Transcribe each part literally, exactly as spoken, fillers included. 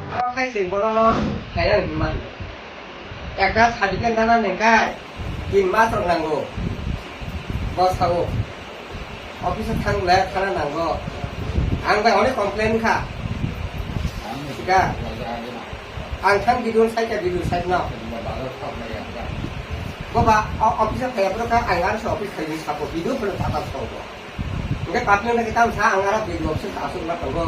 Abo khai se bono khaina hinma. Ekta certificate nana nengkai tin mas rok nango. Bo sao. Office o thang le khana nango. Ang bai onek complain kha. Sika. Ang thang video sai ka video sai no. Boba o-, office o thaya pro ka ang ar sa office khai sapo video pro tata sapo. Hingke public na kita sa ang ara video office asuk na tongo.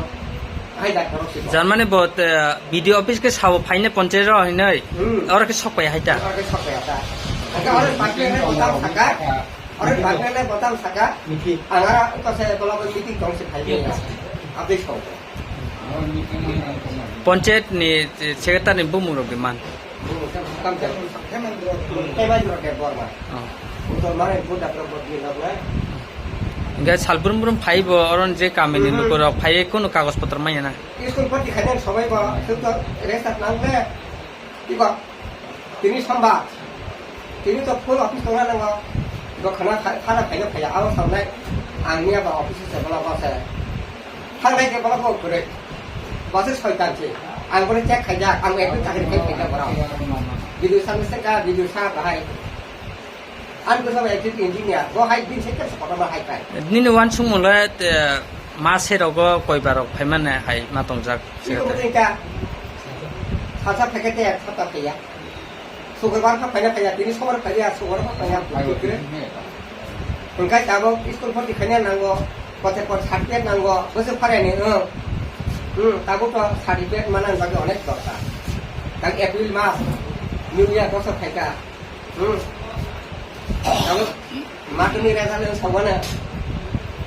Hai dak korok siko. Jar mane bo, eh, video office ke sao phaine ponche ro hinoi. Hmm. Ora ke sok pai hai ta. Ora ke sok pai ta. Hingke ora public na kita saka. Ora public na kita saka. Niki. Ang ara ko se ko lo meeting tong se phai ya. Update ko. Ponchayat ni, eh, secretary ni bumung rok di man. Oh. Hingke sal brum brum phai bo, oron je kami ni luku rok phai, kunu kagoj potro manya na. School pati khaina sobai bo, suk to rest at nang le. Iba, tini samba, tini to full office tongna nango. Iba khana kha-, khana khaina phaiya, abo sanai, ang niya ba office se bola bose. Thangnai ke bola bo kwrwi. Bose soitan se. Ang bole check khaijak, ang ekdom chakri khai khaijak borok. Video sa mistake ka, video sa bahai. Ang bwsa bai ekdom engineer, bo hai din se kesa kotor ma hai kai. Nini wansukmung le, eh, ma se rogo koi barok phai mane hai ma tongjak. Iko mutui ka. Sasa phai khe te ek sapta phaiya. Sukurbar kha phaina phaiya, tini sombar phaiya, sukurbar kha phaina. Hingkai tabok school poti khaina nango, kote kot certificate nango, bwswk pharani, hmm. Hmm, tabuk to certificate manani bagwi onek dorkar. Tang April mas, New Year bosor phaikha. Hmm. Tabuk madhyamik result wng songmano.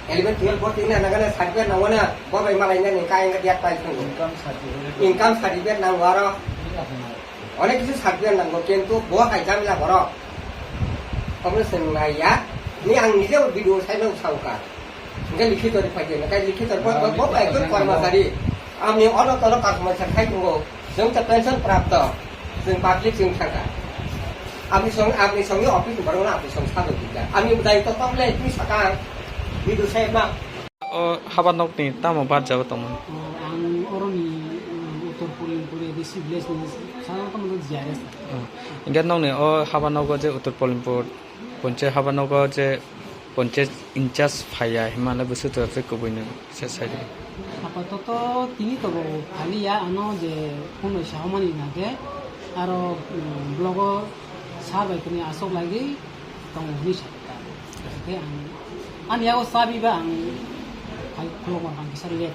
Eleven, twelve bo tingna nangana certificate nangmano, bo bai malai nani kaya wngkha date pai thwngo. Income certificate. Income certificate nango aro. Onek kisu certificate nango, kintu bo hai jamila borok. Omo se naiya, ni ang nije video saino sauka. Hingke likhito ri phai khe, hingke likhito ri phai, bo, bo ekjon kormachari. Amni ono tono kormachari khai tongo. Chwng ta pension prapto. Chwng public chwng thangkha. Amni song, amni songni office ni borok no amni song sabo kikha. Amni budai to tong le twi sakang. Bidu sai ma. O haba nokni tamo barjago tongmani? O, ang oroni, um, Uttor Polimpur A D C village ni saka tongmani G R S. O, hingke nokni o haba nogo je Uttor Polimpur Ponchayat haba nogo je ponchayat incharge phaiya himale bwswk twi kubui nung se sai di. Apatoto tini tobo phaliya ano je phone bai sahomani hingkhe aro, um, blogo sir bai tini aswk lagwi tongo hwnwi sakha. Hingkhe ang ani yago chabi ba ang hai khulokma bangkisa rwya.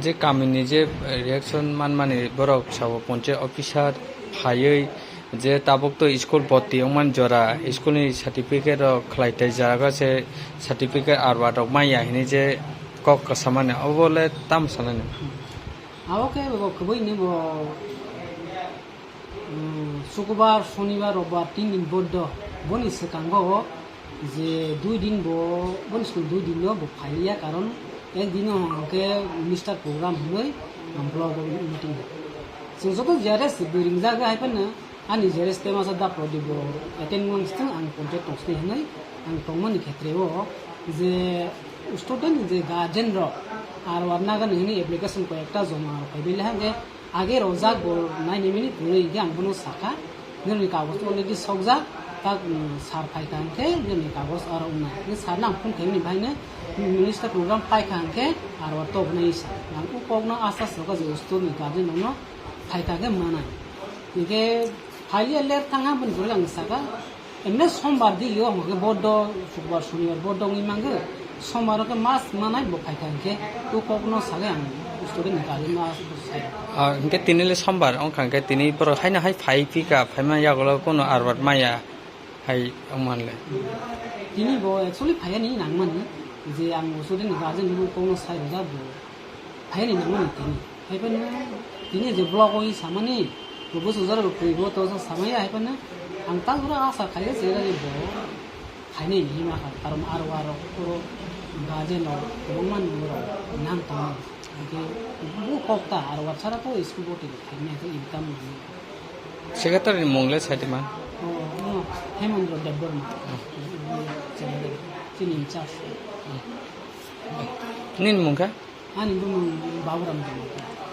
Je kamini je reaction manmani borok sabo ponchayat officer phaiwi Je tabuk to school boti wngmani jora, school ni certificate rok khlai tai jora se certificate arwad rok manya hinwi je kok kwsa mani, obo le tamo sanani? Abo khe bo kwbwi ni bo, um, Sukubar, Sonibar, Robbar tin din bondo, boni swkango je dui din bo, boni school dui din no bo phaiya, karon ek din o hwnkhe minister program hinwi block o meeting. Chwng joto G R S bwrwi wngjak hai phano, ani G R S tei masa da Prodip bo attend wng sitwng ang contact tong sini hinwi ang tongmani khetre o je student ni je guardian rok R O R nagani hinwi application koi ekta joma rok phaibai le hwnkhe age rojak bo nine minute hinwi hwnkhe ang bono sakha, nini kagoj already sokjak, tak, um, sir phaikha hwnkhe nini kagoj aro wngnai. Hwnkhe sir no ang phone khaimani bahaino minister program paikha hwnkhe R O R tobonai sa. Ang o kokno asa sokha je student ni guardian rokno phaikha khe manai. Hwnkhe Phailia ler thang ha bini kwrwi ang saka. Emne sombar di yo hwnkhe bodo, sukbar, sonibar bodo wngwi mangkhe. Sombar khe mas manai bo phaikha hwnkhe. O kokno sawi ang student ni gari ma sai. Ah, hwnkhe tini le sombar wngkha hwnkhe tini borok haino hai phai phika, phaima yagulo kono arwat maya hai wngmanle. Tini bo actually phaiani nangmani je ang student ni guardian ni kokno sai rwjak bo. Phaini nangmani tini. Haiphano tini je block o samani, bo bwsajak rok twi bo to samaya haiphano ang ta jora asa khaio je bo phaini hinwi ma kha, karon aro aro puro guardian rok kwbangma nungwi rok nang tongo. Hwnkhe bo kok ta aro warsara to school bo tini phaini hwnkhe income nangwi. Secretary ni mung le sai di man? O, o, Hemendra Debbarma. Secretary, chini in charge. Nini mung kha? Ani bumung Baburam Debbarma.